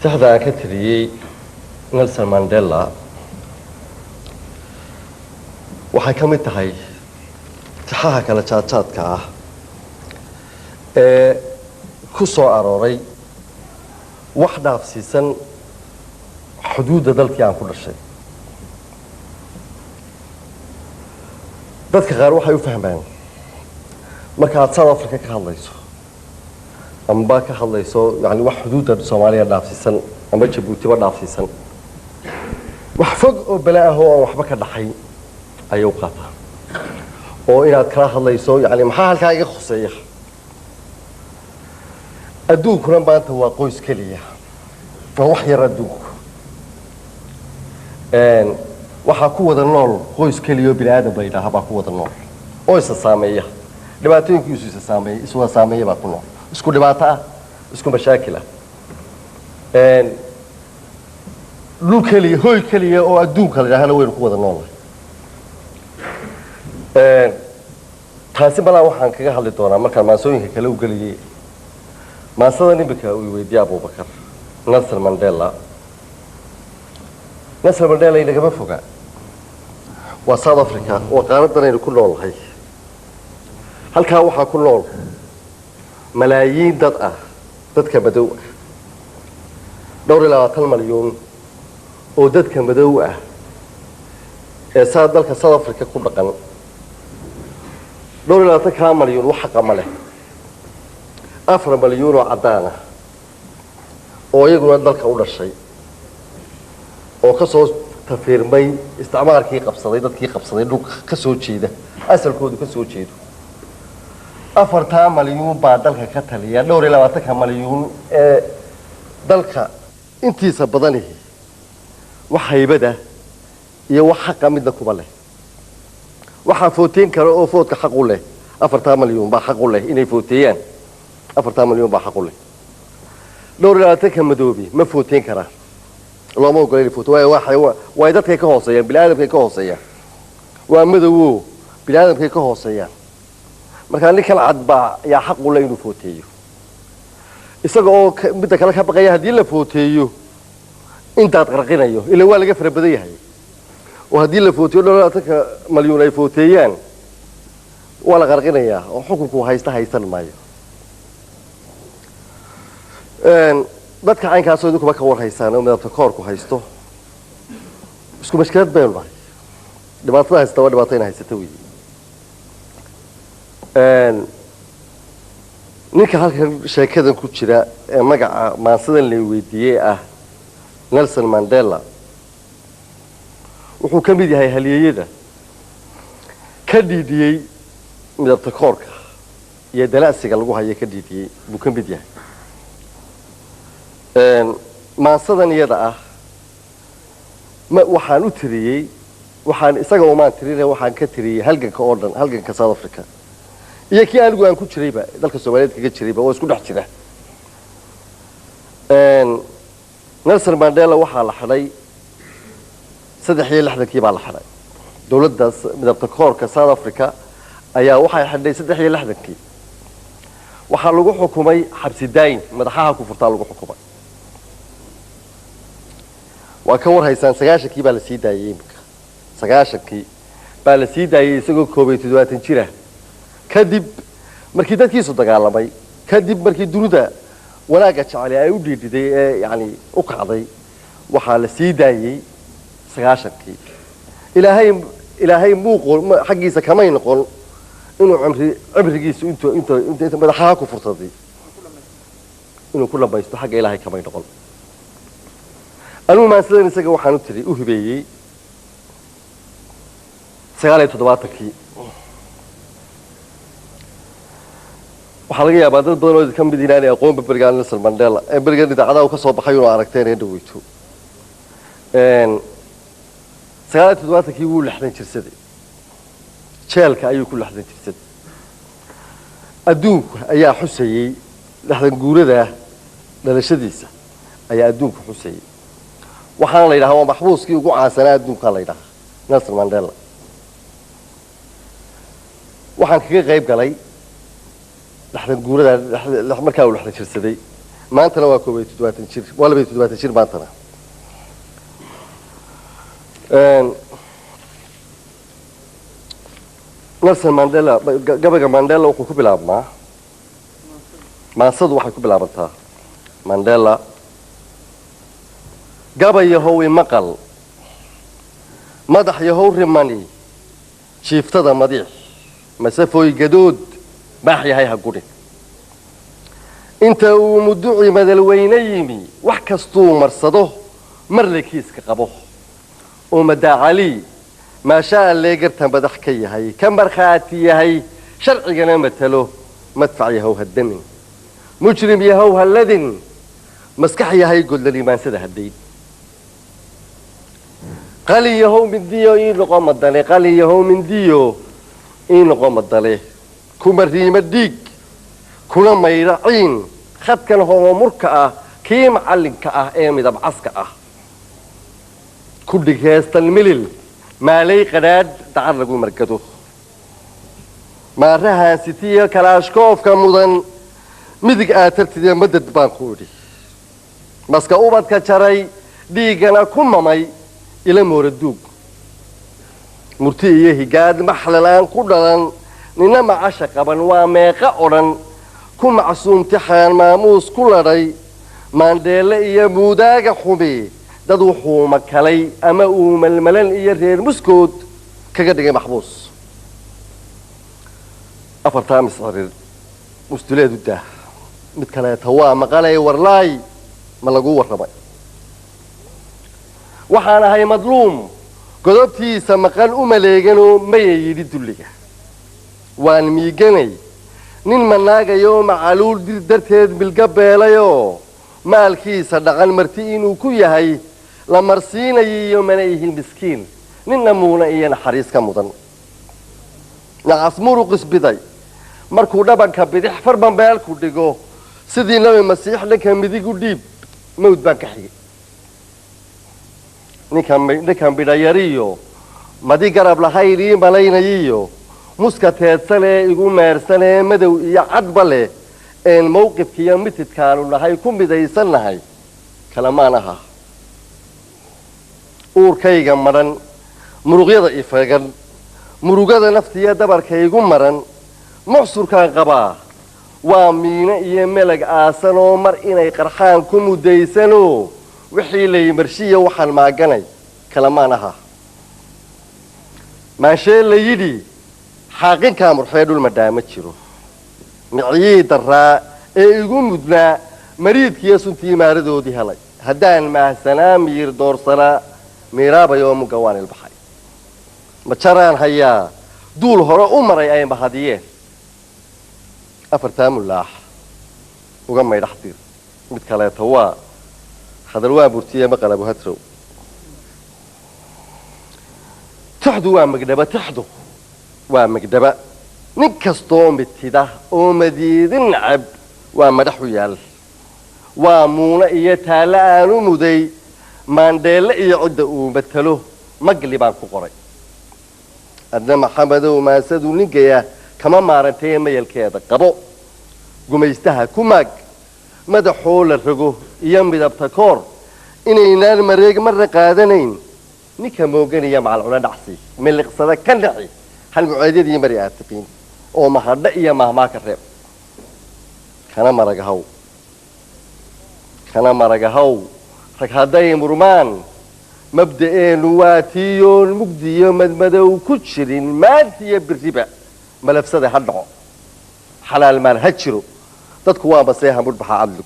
Tixda aan ka tiriyey Nelson Mandela waxay ka mid tahay tixaha kala jaadjaadka ah ee ku soo arooray wax dhaafsiisan xuduudda dalkii aan ku dhashay. Dadka qaar waxay u fahmaan marka aad South Africa ka hadlayso amba ka hadlayso, yani wax xuduudda Soomaaliya dhaafsiisan amba Jabuutiba dhaafsiisan, wax fog oo bala ah oo aan waxba ka dhaxayn ayay u qaataa, oo inaad kala hadlayso yani maxaa halkaa iga khuseeya. Adduunkuna maanta waa qoys keliya, waa wax yar adduunku. Waxaa ku wada nool qoys keliya oo bini aadam la yidhaaha baa ku wada nool oo isa saameeya, dhibaatooyinkiisu isa saameeya, iswada saameeya baa ku nool, isku dhibaato ah, isku mashaakil ah. Dhul keliya, hoy keliya oo adduunka la yidhaahana waynu ku wada noolnahay. Taasi malaa waxaan kaga hadli doonaa markaan maansooyinka kale u geliyey. Maansadan imika uu weydiiyey Abubakar, Nelson Mandela, Nelson Mandela inagama foga, waa South Africa, waa qaaradan aynu ku noolnahay. Halkaa waxaa ku nool malaayiin dad ah, dadka madow ah, dhowr iyo labaatan malyuun oo dadka madow ah ee saa dalka South Africa ku dhaqan. 24-kaa malyuun wax xaqa ma leh. 4 malyuun oo caddaan ah oo iyaguna dalka u dhashay oo ka soo tafiirmay isticmaalkii qabsaday, dadkii qabsaday dhulka ka soo jeeda, asalkoodu ka soo jeedo, 4-taa malyuun baa dalka ka taliya. 24-ka malyuun ee dalka intiisa badanihi wax haybada iyo wax xaqa midna kuba leh. Waxaa footeyn kara oo foodka xaq u leh 4-taa malyuun baa xaq u leh inay footeeyaan. 4-taa malyuun baa xaq u leh. 24-ka madoobi ma footeyn karaan, looma ogola inay foote, waayo waa waay dadkay ka hooseeyaan, bini aadamkay ka hooseeyaan, waa madowo, bini aadamkay ka hooseeyaan. Markaa ninkan cad baa yaa xaq u leh inuu footeeyo, isaga oo midda kale ka baqaya haddii la footeeyo intaad qarqinayo, ila waa laga fara badan yahay, oo haddii la footeeyo 24-ka malyuun ay footeeyaan waa la qarqinayaa oo xukunku haysta haysan maayo. Dadka caynkaasoo idinkuba ka war haysaan oo midabta koorku haysto, isku mashkilad baynu nahay. Dhibaatada haysta waa dhibaato ina haysata weyi. Ninka halkan sheekadan ku jira ee magaca maansadan la weydiiyey ah Nelson Mandela wuxuu ka mid yahay halyeeyada ka dhiidhiyey midabta koorka iyo dala'siga lagu hayo ka dhiidhiyey buu ka mid yahay. Maansadan iyada ah ma waxaan u tiriyey, waxaan isaga umaan tirine, waxaan ka tiriyey halganka oo dhan, halganka South Africa iyo kii anigu aan ku jirayba, dalka Soomaaliyeed kaga jirayba, oo isku dhex jira. Nelson Mandela waxaa la xidhay 63-kii baa la xidhay. Dowladda midabta koorka South Africa ayaa waxay xidhay 63-kii. Waxaa lagu xukumay xabsi daayin, madaxaha ku furtaa lagu xukumay. Waa ka war haysaan, 90-kii baa la sii daayey. Imika 90-kii baa la sii daayey isagoo 71 jira, kadib markii dadkiisu dagaalamay, kadib markii dunida wanaagga jeclay ay u dhiidhiday ee yani u kacday, waxaa la sii daayey 90-kii. Ilaahay muu xaggiisa kamay noqon inuu cimri cimrigiisu intu inta inta madaxaha ku fursaday inuu ku dhamaysto, xagga Ilaahay kamay noqon. Anigu maansidan isaga waxaan u tiri, u hibeeyey 79-kii. Waxaa laga yaabaa dad badan oo ka mid inaanay aqoonba berigaa Nelson Mandela ee berigan idaacadaha uu ka soo baxay inuu aragteen ee dhaweyto. 79-kii wuu 60 jirsaday, jeelka ayuu ku 60 jirsaday. Adduunku ayaa xusayey 60 guurada dhalashadiisa ayaa adduunku xusayey. Waxaana la yidhahaa waa maxbuuskii ugu caansanaa adduunkaa la yidhahaa Nelson Mandela. Waxaan kaga qayb galay 60 guurada markaa uu 60 jirsaday. Maantana waa 71 jir, waa 72 jir maantana. Nelson Mandela, gabayga Mandela wuxuu ku bilaabmaa, maansadu waxay ku bilaabantaa Mandela: "Gabay yahow imaqal, madax yahow rimani, jiiftada madiix, masafooy gadood, baax yahay ha gudhin. Inta uu muduci madalweyne yimi, wax kastuu marsado marle kiiska qabo oo madaacalii maashaa allee garta madax ka yahay, ka markhaati yahay, sharcigana matalo. Madfac yahow haddamin, mujrim yahow halladin, maskax yahay godlaliimaansada haddayn. Qalin yahow mindiyo ii noqo madale, qalin yahow mindiyo ii noqo madale, kuma riima dhiig kuna maydha ciin, khadkan homomurka ah kii macallinka ah ee midab caska ah ku dhig heestan milil, maalay qadhaadh dacar lagu margado, maarahaan sitiyo kalaashkoofka mudan, midig aad tartidee madad baan ku idhi. Maska ubadka jaray dhiiggana ku mamay, ila moora duug, murti iyo higaad maxlal aan ku dhalan, nina macasha qaban waa meeqa odhan, ku macsuumtixaan maamuus ku ladhay. Maandheele iyo muudaaga xumi dad wuxuu makalay ama uu malmalan iyo reer muskood kaga dhigay maxbuus. Afartaa miscirir musduleed u daah, mid kaleeta waa maqalay warlaay ma lagu warramay. Waxaan ahay madluum godobtiisa maqan u maleeganoo maya yidhi dulliga. Waan miiganay nin manaagayoo macaluul dir darteed milga beelayoo maalkiisa dhaqan marti inuu ku yahay la marsiinayiyo, mana ihin miskiin ninna muuna iyo naxariis ka mudan. Nacas muruq isbiday markuu dhabanka bidix farban ku dhigo, sidii Nabi Masiix dhanka midig u dhiib, mawd baan ka xigay. Ninkan bidhayariyo madi garab lahayn ii malaynayiyo, muska teedsanee igu meersanee madow iyo cadba leh, een mawqifkiiyo mitidkaanu nahay ku midaysannahay kalamaan aha. Uurkayga madhan, muruqyada ifeegan, murugada naftiyo dabarkaygu maran, mucsurkaan qabaa waa miino iyo melag aasanoo mar inay qarxaan ku muddaysanoo, wixii laymarshiya waxaan maaganay kalamaan aha. Maanshee la yidhi xaaqinkaa murxee dhul madhaama jiro, miciyii darraa ee igu mudnaa mariidkiiyo suntii maaradoodii helay. Haddaan maahsanaa miyir doorsanaa, miiraabayoo mugga waan ilbaxay. Majaraan hayaa duul hore u maray ay mahadiyeen. Afartaa mulaax uga maydhax dir, mid kaleeto waa hadal waa burtiye maqal Abuhatrow. Tixdu waa magdhaba, tixdu waa magdhaba, nin kastoo mitida oo madiidin nacab waa madaxu yaal, waa muune iyo taalle aanu muday Maandheelle iyo cidda uu matalo, magli baan ku qoray. Adna Maxamedow maasadu ninkaya kama maarantee mayalkeeda qabo, gumaystaha ku maag madaxoo la rogo iyo midabta koor inaynaan mareeg marna qaadanayn. Ninka mooganaya macalcuna dhacsi miliqsada ka naci halmuceedyadii mari aad tiqiin oo mahadho iyo mahmaa ka reeb. Kana maragahaw, kana maragahaw, rag hadday murmaan mabda'eennu waa tiiyoon mugdiyo madmadow ku jirin, maantiyo biriba malafsada ha dhaco, xalaal maal ha jiro, dadku waa masee hamudhbaxa cadligu."